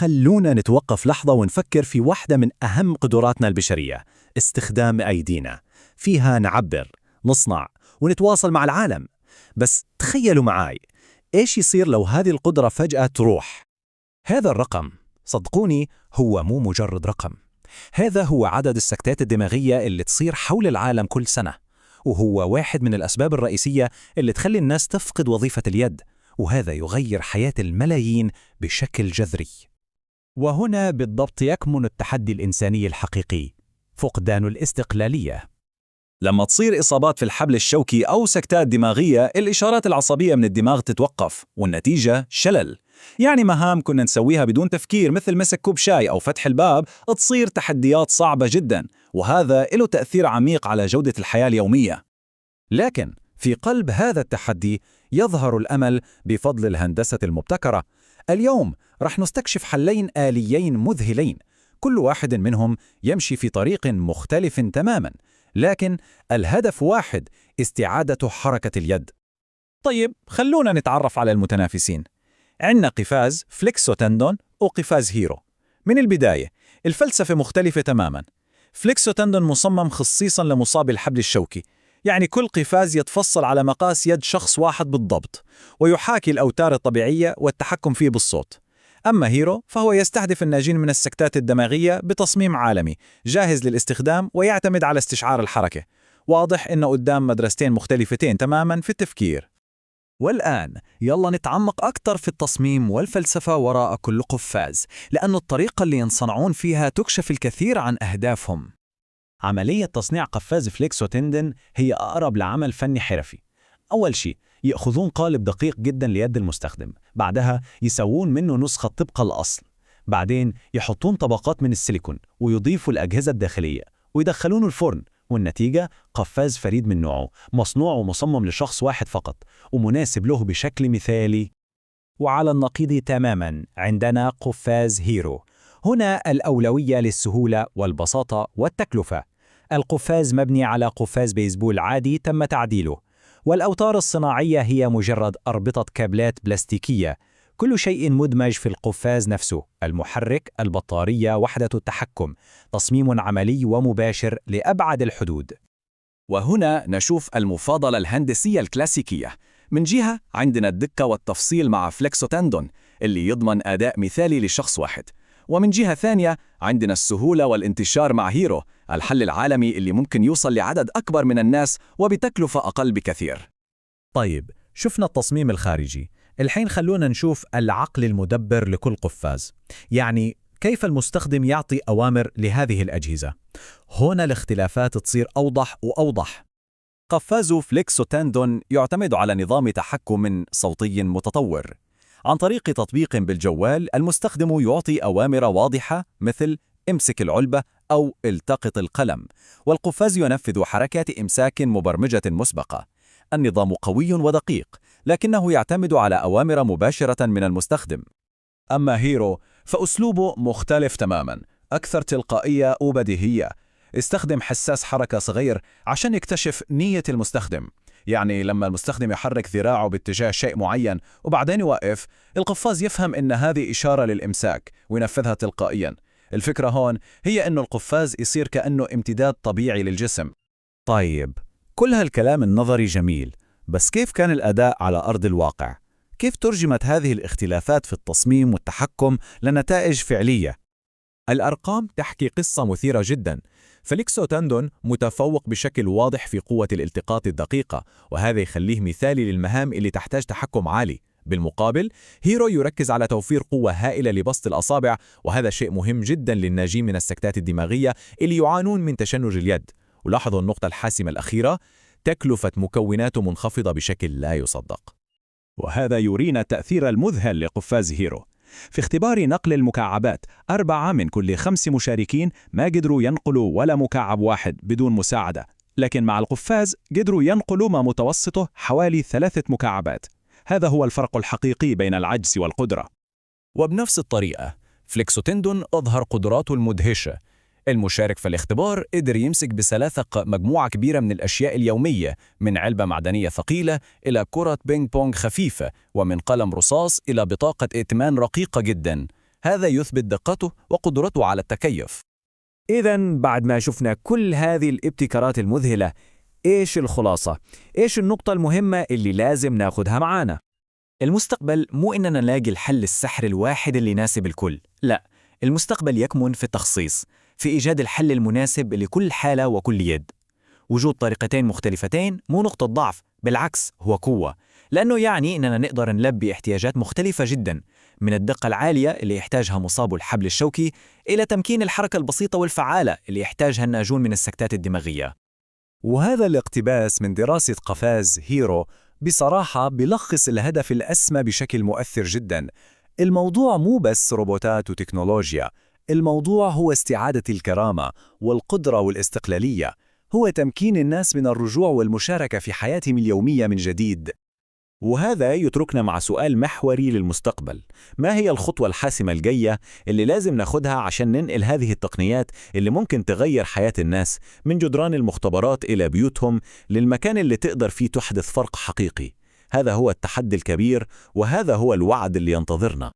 خلونا نتوقف لحظة ونفكر في واحدة من أهم قدراتنا البشرية، استخدام أيدينا. فيها نعبر، نصنع، ونتواصل مع العالم. بس تخيلوا معاي، إيش يصير لو هذه القدرة فجأة تروح؟ هذا الرقم، صدقوني، هو مو مجرد رقم. هذا هو عدد السكتات الدماغية اللي تصير حول العالم كل سنة، وهو واحد من الأسباب الرئيسية اللي تخلي الناس تفقد وظيفة اليد، وهذا يغير حياة الملايين بشكل جذري. وهنا بالضبط يكمن التحدي الإنساني الحقيقي، فقدان الاستقلالية. لما تصير إصابات في الحبل الشوكي أو سكتات دماغية، الإشارات العصبية من الدماغ تتوقف، والنتيجة شلل. يعني مهام كنا نسويها بدون تفكير، مثل مسك كوب شاي أو فتح الباب، تصير تحديات صعبة جدا، وهذا له تأثير عميق على جودة الحياة اليومية. لكن في قلب هذا التحدي يظهر الأمل بفضل الهندسة المبتكرة. اليوم رح نستكشف حلين آليين مذهلين، كل واحد منهم يمشي في طريق مختلف تماما، لكن الهدف واحد: استعادة حركة اليد. طيب، خلونا نتعرف على المتنافسين. عندنا قفاز فليكسو تندون وقفاز هيرو. من البداية الفلسفة مختلفة تماما. فليكسو تندون مصمم خصيصا لمصاب الحبل الشوكي، يعني كل قفاز يتفصل على مقاس يد شخص واحد بالضبط، ويحاكي الأوتار الطبيعية والتحكم فيه بالصوت. أما هيرو فهو يستهدف الناجين من السكتات الدماغية بتصميم عالمي جاهز للاستخدام ويعتمد على استشعار الحركة. واضح إنه قدام مدرستين مختلفتين تماما في التفكير. والآن يلا نتعمق أكثر في التصميم والفلسفة وراء كل قفاز، لأن الطريقة اللي ينصنعون فيها تكشف الكثير عن أهدافهم. عملية تصنيع قفاز فليكسو تندن هي أقرب لعمل فني حرفي. أول شيء يأخذون قالب دقيق جدا ليد المستخدم، بعدها يسوون منه نسخة طبق الأصل، بعدين يحطون طبقات من السيليكون ويضيفوا الأجهزة الداخلية ويدخلونه الفرن، والنتيجة قفاز فريد من نوعه، مصنوع ومصمم لشخص واحد فقط، ومناسب له بشكل مثالي. وعلى النقيض تماما عندنا قفاز هيرو. هنا الأولوية للسهولة والبساطة والتكلفة. القفاز مبني على قفاز بيسبول عادي تم تعديله، والأوتار الصناعية هي مجرد أربطة كابلات بلاستيكية. كل شيء مدمج في القفاز نفسه: المحرك، البطارية، وحدة التحكم. تصميم عملي ومباشر لأبعد الحدود. وهنا نشوف المفاضلة الهندسية الكلاسيكية. من جهة عندنا الدقة والتفصيل مع فليكسو تندون اللي يضمن أداء مثالي لشخص واحد، ومن جهة ثانية عندنا السهولة والانتشار مع هيرو، الحل العالمي اللي ممكن يوصل لعدد أكبر من الناس وبتكلفة أقل بكثير. طيب، شفنا التصميم الخارجي، الحين خلونا نشوف العقل المدبر لكل قفاز. يعني كيف المستخدم يعطي أوامر لهذه الأجهزة. هنا الاختلافات تصير أوضح وأوضح. قفاز فليكسو تاندون يعتمد على نظام تحكم صوتي متطور. عن طريق تطبيق بالجوال، المستخدم يعطي أوامر واضحة مثل امسك العلبة أو التقط القلم، والقفاز ينفذ حركات إمساك مبرمجة مسبقة. النظام قوي ودقيق، لكنه يعتمد على أوامر مباشرة من المستخدم. أما هيرو فأسلوبه مختلف تماما، أكثر تلقائية وبديهية. استخدم حساس حركة صغير عشان يكتشف نية المستخدم. يعني لما المستخدم يحرك ذراعه باتجاه شيء معين وبعدين يوقف، القفاز يفهم إن هذه إشارة للإمساك وينفذها تلقائيا. الفكرة هون هي إنه القفاز يصير كأنه امتداد طبيعي للجسم. طيب، كل هالكلام النظري جميل، بس كيف كان الأداء على أرض الواقع؟ كيف ترجمت هذه الاختلافات في التصميم والتحكم لنتائج فعلية؟ الأرقام تحكي قصة مثيرة جدا. فليكسو تاندون متفوق بشكل واضح في قوة الالتقاط الدقيقة، وهذا يخليه مثالي للمهام اللي تحتاج تحكم عالي. بالمقابل، هيرو يركز على توفير قوة هائلة لبسط الأصابع، وهذا شيء مهم جدا للناجين من السكتات الدماغية اللي يعانون من تشنج اليد. ولاحظوا النقطة الحاسمة الأخيرة: تكلفة مكوناته منخفضة بشكل لا يصدق. وهذا يرينا التأثير المذهل لقفاز هيرو. في اختبار نقل المكعبات، 4 من كل 5 مشاركين ما قدروا ينقلوا ولا مكعب واحد بدون مساعدة، لكن مع القفاز قدروا ينقلوا ما متوسطه حوالي 3 مكعبات. هذا هو الفرق الحقيقي بين العجز والقدرة. وبنفس الطريقة فليكسو تندون أظهر قدراته المدهشة. المشارك في الاختبار قدر يمسك بسلاسة مجموعة كبيرة من الأشياء اليومية، من علبة معدنية ثقيلة إلى كرة بينج بونج خفيفة، ومن قلم رصاص إلى بطاقة ائتمان رقيقة جدا. هذا يثبت دقته وقدرته على التكيف. إذا بعد ما شفنا كل هذه الابتكارات المذهلة، إيش الخلاصة؟ إيش النقطة المهمة اللي لازم ناخدها معانا؟ المستقبل مو إننا نلاقي الحل السحري الواحد اللي يناسب الكل، لا، المستقبل يكمن في التخصيص، في إيجاد الحل المناسب لكل حالة وكل يد. وجود طريقتين مختلفتين مو نقطة ضعف، بالعكس هو قوة، لأنه يعني إننا نقدر نلبي احتياجات مختلفة جدا، من الدقة العالية اللي يحتاجها مصاب الحبل الشوكي إلى تمكين الحركة البسيطة والفعالة اللي يحتاجها الناجون من السكتات الدماغية. وهذا الاقتباس من دراسة قفاز هيرو بصراحة بلخص الهدف الأسمى بشكل مؤثر جدا. الموضوع مو بس روبوتات وتكنولوجيا، الموضوع هو استعادة الكرامة والقدرة والاستقلالية، هو تمكين الناس من الرجوع والمشاركة في حياتهم اليومية من جديد. وهذا يتركنا مع سؤال محوري للمستقبل: ما هي الخطوة الحاسمة الجاية اللي لازم ناخدها عشان ننقل هذه التقنيات اللي ممكن تغير حياة الناس من جدران المختبرات إلى بيوتهم للمكان اللي تقدر فيه تحدث فرق حقيقي؟ هذا هو التحدي الكبير، وهذا هو الوعد اللي ينتظرنا.